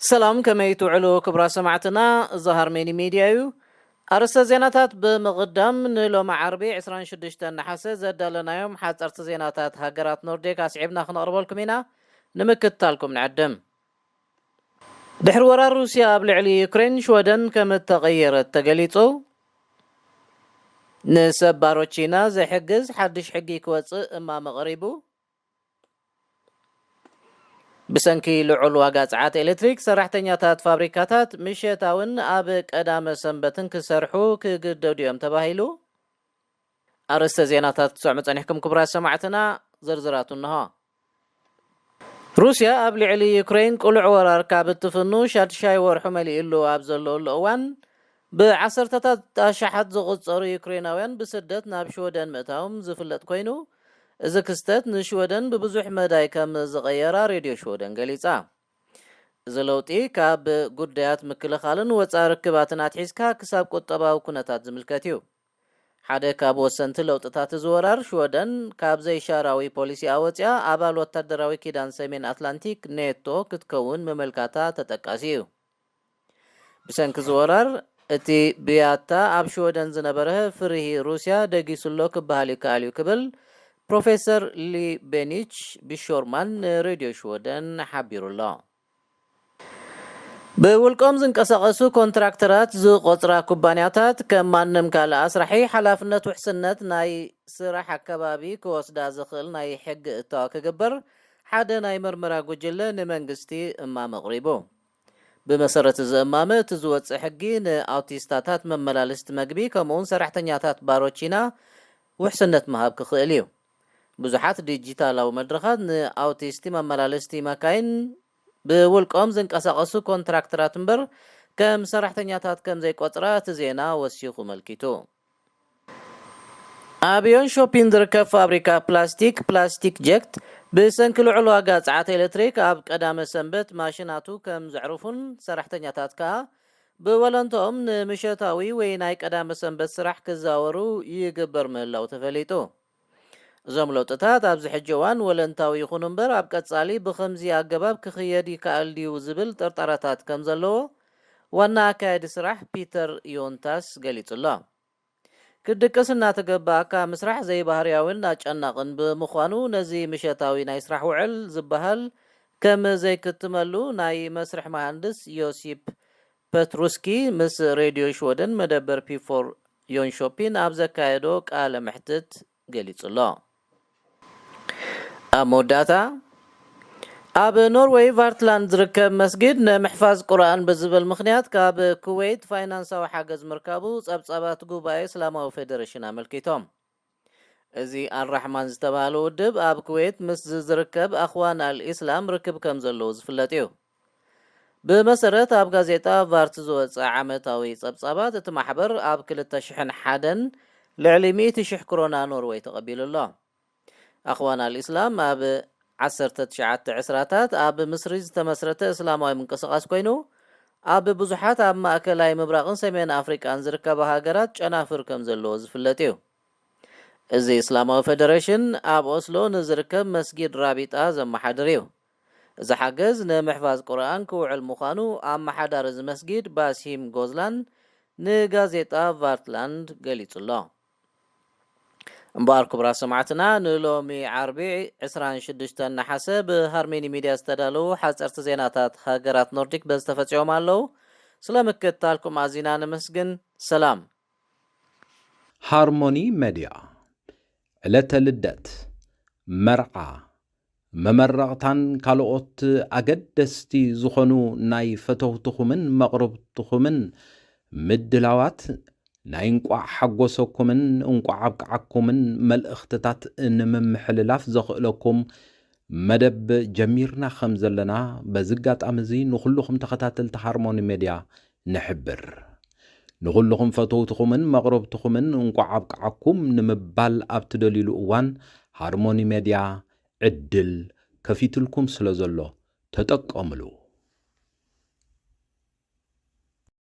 ሰላም፣ ከመይ ትውዕሉ ክቡራት ሰማዕትና? እዚ ሃርሜኒ ሚድያ እዩ። ኣርእስተ ዜናታት ብምቕዳም፣ ንሎሚ ዓርቢ ዕስራን ሽዱሽተን ነሓሰ ዘዳለናዮም ሓጸርቲ ዜናታት ሃገራት ኖርዲክ ኣስዒብና ክነቕርበልኩም ኢና። ንምክትታልኩም ንዕድም። ድሕሪ ወራር ሩስያ ኣብ ልዕሊ ዩክሬን፣ ሽወደን ከም እተቐየረት ተገሊጹ። ንሰብ ባሮቺና ዝሕግዝ ሓድሽ ሕጊ ክወጽእ እማመ ቀሪቡ። ብሰንኪ ልዑል ዋጋ ጸዓት ኤሌክትሪክ፣ ሰራሕተኛታት ፋብሪካታት ምሸታውን ኣብ ቀዳመ ሰንበትን ክሰርሑ ክግደዱ እዮም ተባሂሉ። ኣርእስተ ዜናታት ክትሰምዑ ጸኒሕኩም ክቡራት ሰማዕትና፣ ዝርዝራቱ እንሆ። ሩስያ ኣብ ልዕሊ ዩክሬን ቅሉዕ ወራር ካብ እትፍኑ ሻድሻይ ወርሑ መሊኡሉ ኣብ ዘለሉ እዋን፣ ብዓሰርተታት ኣሽሓት ዝቑጸሩ ዩክሬናውያን ብስደት ናብ ሽወደን ምእታዎም ዝፍለጥ ኮይኑ፣ እዚ ክስተት ንሽወደን ብብዙሕ መዳይ ከም ዝቐየራ ሬድዮ ሽወደን ገሊጻ። እዚ ለውጢ ካብ ጉዳያት ምክልኻልን ወጻኢ ርክባትን ኣትሒዝካ ክሳብ ቁጠባዊ ኩነታት ዝምልከት እዩ። ሓደ ካብ ወሰንቲ ለውጥታት እዚ ወራር፣ ሽወደን ካብ ዘይሻራዊ ፖሊሲኣ ወጺኣ ኣባል ወታደራዊ ኪዳን ሰሜን ኣትላንቲክ ኔቶ ክትከውን ምምልካታ ተጠቃሲ እዩ። ብሰንኪ እዚ ወራር፣ እቲ ብያታ ኣብ ሽወደን ዝነበረ ፍርሂ ሩስያ ደጊሱ ኣሎ ክበሃል ይከኣል እዩ ክብል ፕሮፌሰር ሊ ቤኒች ቢሾርማን ንሬድዮ ሽወደን ሓቢሩ ኣሎ። ብውልቆም ዝንቀሳቐሱ ኮንትራክተራት ዝቆጽራ ኩባንያታት፣ ከም ማንም ካልእ ኣስራሒ፣ ሓላፍነት ውሕስነት ናይ ስራሕ ኣከባቢ ክወስዳ ዝኽእል ናይ ሕጊ እታዋ ክግበር ሓደ ናይ መርመራ ጉጅለ ንመንግስቲ እማመ ኣቕሪቡ። ብመሰረት እዚ እማመ፣ እቲ ዝወጽእ ሕጊ ንኣውቲስታታት መመላለስቲ መግቢ፣ ከምኡውን ሰራሕተኛታት ባሮቺና ውሕስነት ምሃብ ክኽእል እዩ። ብዙሓት ዲጂታላዊ መድረኻት ንኣውቲስቲ መመላለስቲ መካይን ብውልቆም ዝንቀሳቐሱ ኮንትራክተራት እምበር፣ ከም ሰራሕተኛታት ከም ዘይቆጽራ እቲ ዜና ወሲኹ መልኪቱ። ኣብ ዮንሾፒን ዝርከብ ፋብሪካ ፕላስቲክ፣ ፕላስቲክ ጀክት፣ ብሰንኪ ልዑል ዋጋ ጸዓት ኤሌክትሪክ ኣብ ቀዳመ ሰንበት ማሽናቱ ከም ዘዕርፉን ሰራሕተኛታት ከኣ ብወለንትኦም ንምሸታዊ ወይ ናይ ቀዳመ ሰንበት ስራሕ ክዛወሩ ይግበር ምህላው ተፈሊጡ። እዞም ለውጥታት ኣብዚ ሕጂ እዋን ወለንታዊ ይኹኑ እምበር፣ ኣብ ቀጻሊ ብኸምዚ ኣገባብ ክኽየድ ይከኣል ድዩ ዝብል ጥርጣረታት ከም ዘለዎ ዋና ኣካያዲ ስራሕ ፒተር ዮንታስ ገሊጹ ኣሎ። ክድቅስ እናተገባእካ ምስራሕ ዘይባህርያዊን ኣጨናቕን ብምዃኑ፣ ነዚ ምሸታዊ ናይ ስራሕ ውዕል ዝበሃል ከም ዘይክትመሉ ናይ መስርሕ መሃንድስ ዮሲፕ ፐትሩስኪ ምስ ሬድዮ ሽወደን መደበር ፒ ፎር ዮንሾፒን ኣብ ዘካየዶ ቃለ መሕትት ገሊጹ ኣሎ። ኣብ መወዳእታ፣ ኣብ ኖርወይ ቫርትላንድ ዝርከብ መስጊድ ንምሕፋዝ ቁርኣን ብዝብል ምኽንያት ካብ ኩዌት ፋይናንሳዊ ሓገዝ ምርካቡ ጸብጻባት ጉባኤ እስላማዊ ፌደሬሽን ኣመልኪቶም። እዚ ኣልራሕማን ዝተባህለ ውድብ ኣብ ኩዌት ምስ ዝርከብ ኣኽዋን ኣል ኢስላም ርክብ ከም ዘለዎ ዝፍለጥ እዩ። ብመሰረት ኣብ ጋዜጣ ቫርት ዝወጸ ዓመታዊ ጸብጻባት፣ እቲ ማሕበር ኣብ ክልተ ሽሕን ሓደን ልዕሊ ሚእቲ ሽሕ ክሮና ኖርወይ ተቐቢሉ ኣሎ። ኣኽዋን ኣል ኢስላም ኣብ ዓሰርተ ትሽዓተ ዕስራታት ኣብ ምስሪ ዝተመስረተ እስላማዊ ምንቅስቓስ ኮይኑ፣ ኣብ ብዙሓት ኣብ ማእከላይ ምብራቕን ሰሜን ኣፍሪቃን ዝርከባ ሃገራት ጨናፍር ከም ዘለዎ ዝፍለጥ እዩ። እዚ እስላማዊ ፌደሬሽን ኣብ ኦስሎ ንዝርከብ መስጊድ ራቢጣ ዘመሓድር እዩ። እዚ ሓገዝ ንምሕፋዝ ቁርኣን ክውዕል ምዃኑ ኣመሓዳሪ እዚ መስጊድ ባሲም ጎዝላን ንጋዜጣ ቫርትላንድ ገሊጹ ኣሎ። እምበኣር ክቡራት ሰማዕትና፣ ንሎሚ ዓርቢ ዕስራን ሽዱሽተን ነሓሰ ብሃርሜኒ ሚድያ ዝተዳለዉ ሓጸርቲ ዜናታት ሃገራት ኖርዲክ በዚ ተፈጺሞም ኣለዉ። ስለ ምክትታልኩም ኣዚና ነመስግን። ሰላም። ሃርሞኒ መድያ፣ ዕለተ ልደት፣ መርዓ፣ መመረቕታን ካልኦት ኣገደስቲ ዝኾኑ ናይ ፈተውትኹምን መቕርብትኹምን ምድላዋት ናይ እንቋዕ ሓጎሰኩምን እንቋዕ ኣብቅዓኩምን መልእኽትታት ንምምሕልላፍ ዘኽእለኩም መደብ ጀሚርና ከም ዘለና በዚ ኣጋጣሚ እዚ ንኹልኹም ተኸታተልቲ ሃርሞኒ ሜድያ ንሕብር። ንኹልኹም ፈተውትኹምን መቕረብትኹምን እንቋዕ ኣብቅዓኩም ንምባል ኣብ ትደልዩሉ እዋን ሃርሞኒ ሜድያ ዕድል ከፊትልኩም ስለ ዘሎ ተጠቀምሉ።